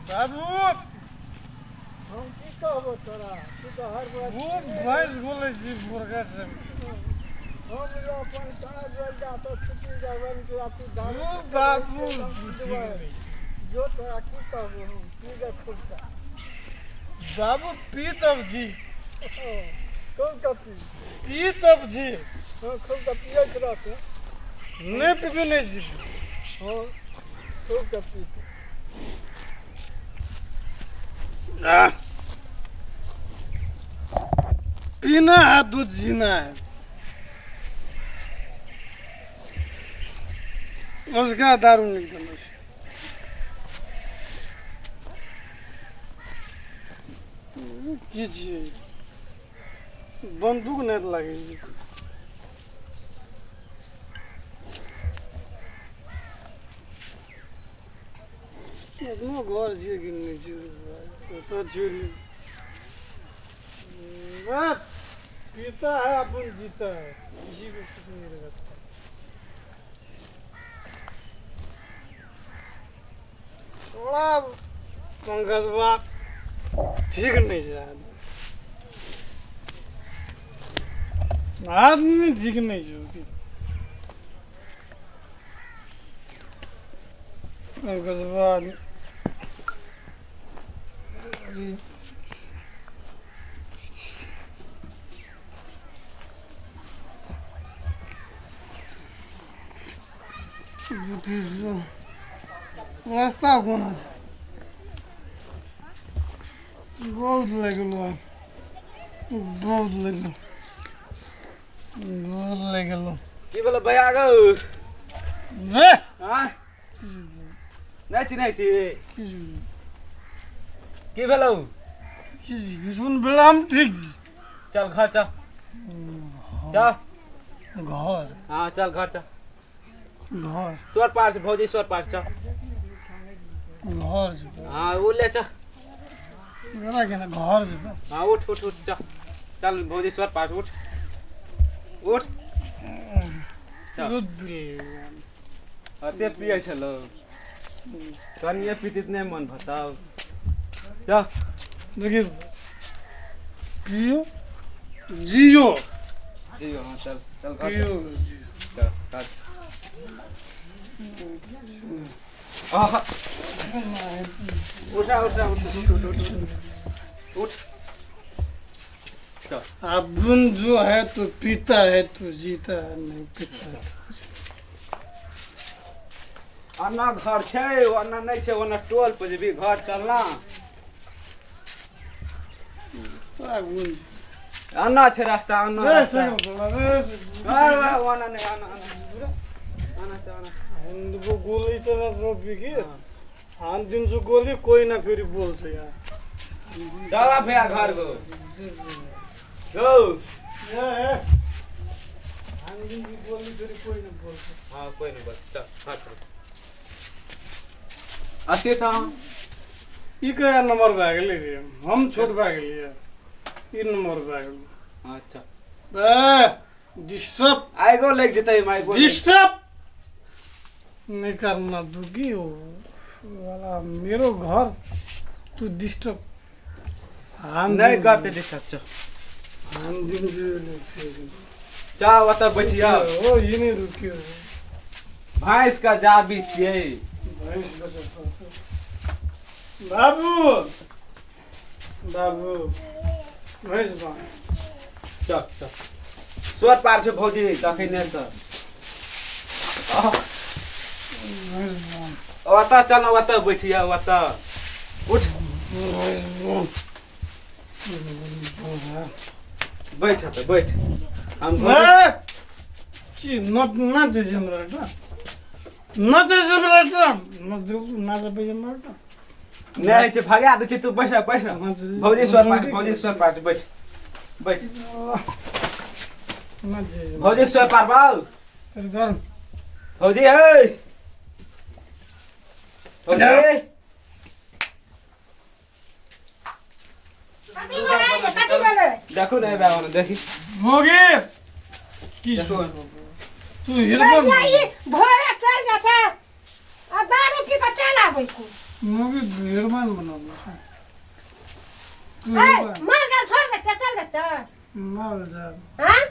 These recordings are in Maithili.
बाबू हम की कहबो तोरा तू तऽ हर बार खूब भैंस गोलै छी मुर्गा सब हम जे अपन काज रोजगार तऽ छुट्टी जाबन कि तू दारू खूब पी के बाबू रहै छियै, ठीक हम नहीं जो तोरा की कहबो हम पी गए खूब का बाबू पी तब जी खूब का पी पी तब जी हाँ खूब का पियैत रहतै नहीं पीबी नहीं जी हाँ खूब का पी आह। पीना है तो जीना है उसका दारू निकल की छियै बंदूक नहि लागै छै एखनो घर छियै कि नहि छियै ओतऽ छियै बस पीता है अपन जीता है किसी को कुछ नहीं लगता। थोड़ा पंकज बा ठीक नहीं छै आदमी आदमी ठीक नहीं छै पंकज बा रास्ता कोना छै बहुत लगलो बहुत लगलो बहुत लगलो की भेलो भैया गौ रे हाँ नहि चिन्है छी की भेलौ किछु भेल हम ठीक छी चल घर चल चल घर हाँ चल घर चल घर स्वर पार से भौजी स्वर पार चल घर जेबै हाँ ओ ले चल केना केना घर जेबै हाँ उठ उठ उठ चल चल भौजी स्वर पार उठ उठ चल दूध पी अते पियै छलो कनिए पीती नहि मन बताउ चल देखिए पियो जियो जी हाँ चल चल घर पियो जियो चल घर आहा उठा उठा उठ उठ उठ उठ उठ उठ चल अब जो है तो पीता है तो जीता है नहीं पीता है अन्ना घर छै ओन्ना नहि छै ओन्ना टोल पर जेबी घर चलना तो आगुन अन्ना छै रास्ता अन्ना रे रास्ता सगल रे अरे वाह, ओन्ना नहि अन्ना अन्ना अन्ना छ अन्ना हिन्दूको गोली चाहिँ रोपी कि हानिदिन्छु गोली कोही न फेरि बोल्छ यहाँ चल भैया घर गो गो ए, ए। हानिदिन्छु गोली फेरि कोही न बोल्छ हाँ कोई नहीं बस चल हाँ चल अस्सी सौ ई कया नम्बर भए गेलै रे हम छोट भए गेलियै ई नम्बर भए गेलै अच्छा ए डिस्टर्ब आइगो लागि जेतै माइगो डिस्टर्ब नहीं करना तू की हो वाला मेरो घर तू डिस्टर्ब हम नहि करतै डिस्टर्ब चल हम दिन चल ओतऽ बैठिया ओ ये नहीं रुकियो भैंस का जाबी छियै भैंस बचत बाबू बाबू भैंस बा चल चल स्वर पार छै भौजी तखन नहि तऽ भैंस बा ओतऽ चल ओतऽ बैठिया ओतऽ उठ बैठ ओतऽ बैठ हम भौजी- की नाचै छै हमरा बेटा नाचै छै हमरा बेटा नाचै हमरा बेटा नहि होइ छै भगा दै छै तू बैठ बैठ भौजी स्वर पार भौजी स्वर पार बैठ बैठ भौजी स्वर पार बाउ भौजी है भौजी कथी भेलै कथी भेलै देखू ने बाबा देखी मोगे की देखू तू हिरबन भैया ई भोरे चलि जाइ छै आ दारू पी कऽ छी। मौगी हिरमान बनल छै। ए माल जाल छोड़ दे, चल चल दे चल। माल जाल हाँ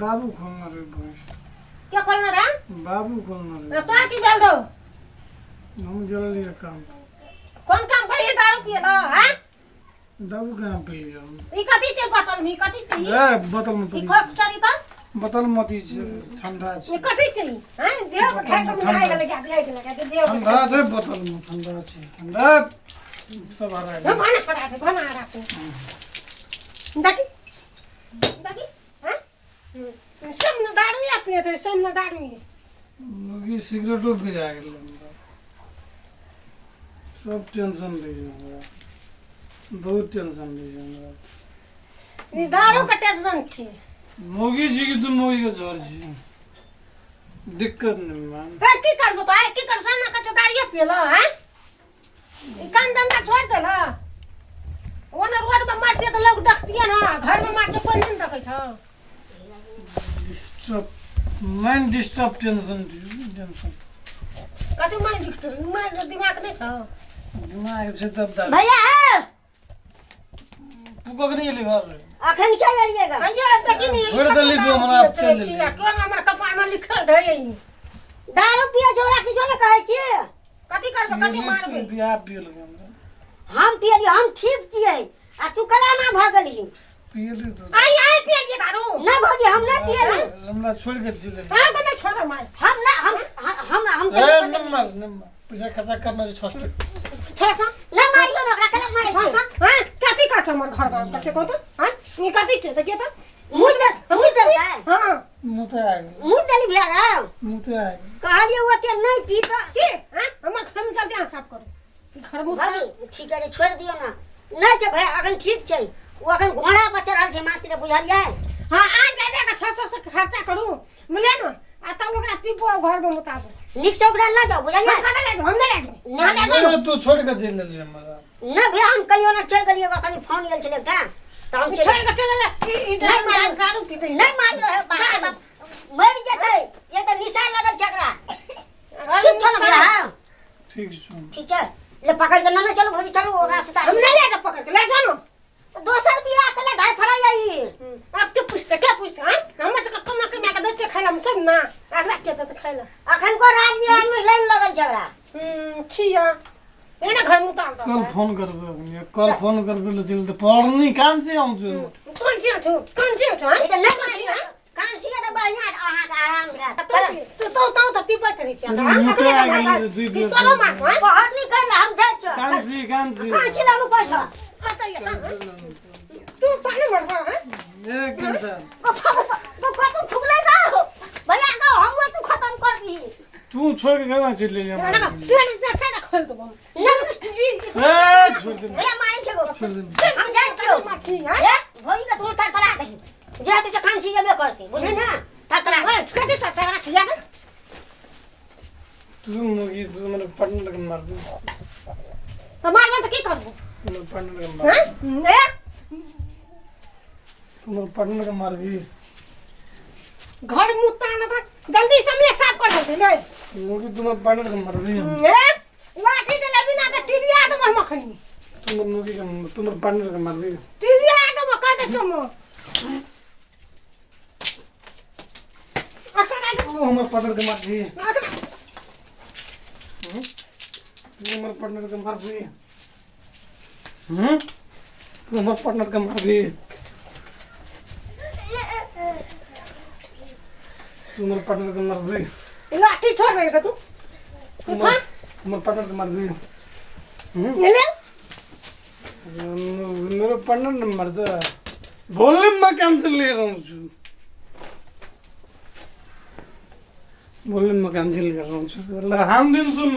बाबू खोलना रे भैंस। क्या खोलना रे? बाबू खोलना रे। तो की भेल रहो? हम गेल रहियै काम। कोन काम करिए दारू पिए ला? हाँ दारू कहाँ पी लिया हम? ई कथी छै बोतल में? कथी छै? ए बोतल में ई पी खोक चरी त बोतल मत ई छै, ठंडा छै। ई कथी छै? हां देह के खाय के मिलाइ गेलै, गाय गेलै, गाय देह के ठंडा छै बोतल में, ठंडा छै, ठंडा सब हरा हम गेल। भाना खड़ा छै, भाना हरा छै। देखी देखी, हां सब न दारू या पिए थे, सब न दारू। मुर्गी सिगरेटो पिया गेल हमरा। सब टेंशन दै छै हमरा, बहुत टेंशन दै छै हमरा। ई दारू के टेंशन छै। मौगी छी कि तू मौगी के झर छी? दिक्कत नहीं मान। ए की करबो तो? की कर सना कछो दारू पियला? हां ई काम धंधा छोड़ देला। ओना रोड में मारते तो लोग देखतिए ना, घर में मारते कोई नहीं देखै छ। Disturb mind, disturb tension tension. कथी माइंड डिस्टर्ब? माइंड दिमाग नहीं छ? दिमाग छै तब दारू। भैया तू कखनी एली घर? अखन क्या एलिएगा? भैया देखी नहीं छोड़ देली तू हमरा, आब चल लेली। क्यों हमर कपार में लिखल रहै? दारू पिए जोड़ा की जोड़े कहै छी। कथी करबै? कथी मारबै? बियाह पियल हमरा। हम पियली, हम ठीक छियै आ तू कला ना भऽ गेलही। पियली तू? आई आई पियलिए दारू। ना भौजी, हम नहीं पियली। हमरा छोड़ के चल गेली। हां कने छोड़ मार। हम ना हम हम हम ए नंबर नंबर पैसा खर्चा करना छै 6 600 ना मारियो ना, ओकरा कला मारै छह छै। सौ हां कथी कर छ हमर घर में कथी कहत? हां ई कथी छै देखिए त। मुँह दे, मुँह दे। हां मुँह ते आ गेल। मुँह देली भैया रे। मुँह ते आ गेल। कहलियै ओते नहीं पी त की? हां हमर घर में जल्दी हाथ साफ करू घर में। भौजी ठीक है, छोड़ दियो ना। नहीं छै भैया, अखन ठीक छै। ओ अखन घोड़ा पर चढ़ल छै मात्र, बुझलियै? हां आ जा जा के 600 से खर्चा करू मिले ना, आ तब ओकरा पीबो घर में मुताबो। नीक से ओकरा लऽ जाउ, बुझलियै? हम कतऽ ले जाउ? हम नहि ले जाउ। ना ले जाउ। ए, तू छोड़ के चल गेली हमरा। ना भैया, हम कहियो ना चलि गेलियै, ओकरा कनि फोन आयल छलै एकटा तऽ हम चलि छोड़ के चल गेलै। ई नहि मारू। दारू पीतै। नहि मारि रहै, बाप रे बाप, मरि जेतै। ये तऽ निशा लगल छै एकरा। ठीक छौ ने भैया? ठीक छौ। ठीक छै, ले पकड़ के नेने चलू भौजी, चलू ओकरा से। हम नहि ले जाउ, पकड़ के ले जाउ ने। तऽ दोसर बियाह के ले धर फड़ै ई। आब के पूछते, के पूछते? हां हमर सबके कमा कमा के दै छै खाइ ला, हम सब ना एकरा के देतै खाइ ला? अखन को राज बिहार में लाइन लगल छै ओकरा। छिया एना घर में उतार दो। कल फोन करबै अखनी, कल फोन करबै ले चल पढ़नी कान से आउँ छु। कोन छी छु? कोन छी छु? हां ई तऽ नहि मारियो, कान छियै तऽ बढ़िआँ, अहाँके आराम भेल। तू तो तो तो पीबैत रहै छियै। मुँह आ गेल दुई की सोलो मार? हां पढ़ नहीं कैल, हम जाइ छियौ। कान छी कान छी कान छी लानु पैसा। कतऽ ये? तू ताने मरबा? हां ए कैंसर गोफा फुगलै का भैया का, हमरो तू खत्म कर दी। तू छोड़ के केना चलि गेली हमरा? ना पेट से ना खोल देबो। नहीं ए छोड़ दे। भैया मारै छै गो। छोड़ दे। हम जाइ छियौ। माछी हां ए भौजी के तू तरतरा दही, जे तू कान छी जेबे करती, बुझली ना? तरतरा ओए कथी तरतरा खिया दे। तू मुर्गी तू हमरा पार्टनर के मार दे। तो मारबे त की करबो? हमर पार्टनर के मार। हां ए तू हमर पार्टनर के मारबी? घर मुँह ताना त जल्दी समले साफ कर दे ले। मुर्गी तू हमर पार्टनर के मारबी? ए लाठी दे लेबी ना त टीबिया देबो हम अखनी। तू हमर मुर्गी के तू हमर पार्टनर के मारबी? टीबिया देबो कह दे चमो। अखन तू हमर पार्टनर के मारबी? तू हमर पार्टनर के मारबी? तू हमर पार्टनर के मारबी? तू हमर पार्टनर के मारबी? लाठी छोड़ रे तू, तू छोड़। हमर पार्टनर के मारबी? ले मेरो पार्टनर ने मर जा बोलने में कैंसिल ले रहा हूँ, बोलने में कैंसिल कर रहा हूँ। हम दिन सुन।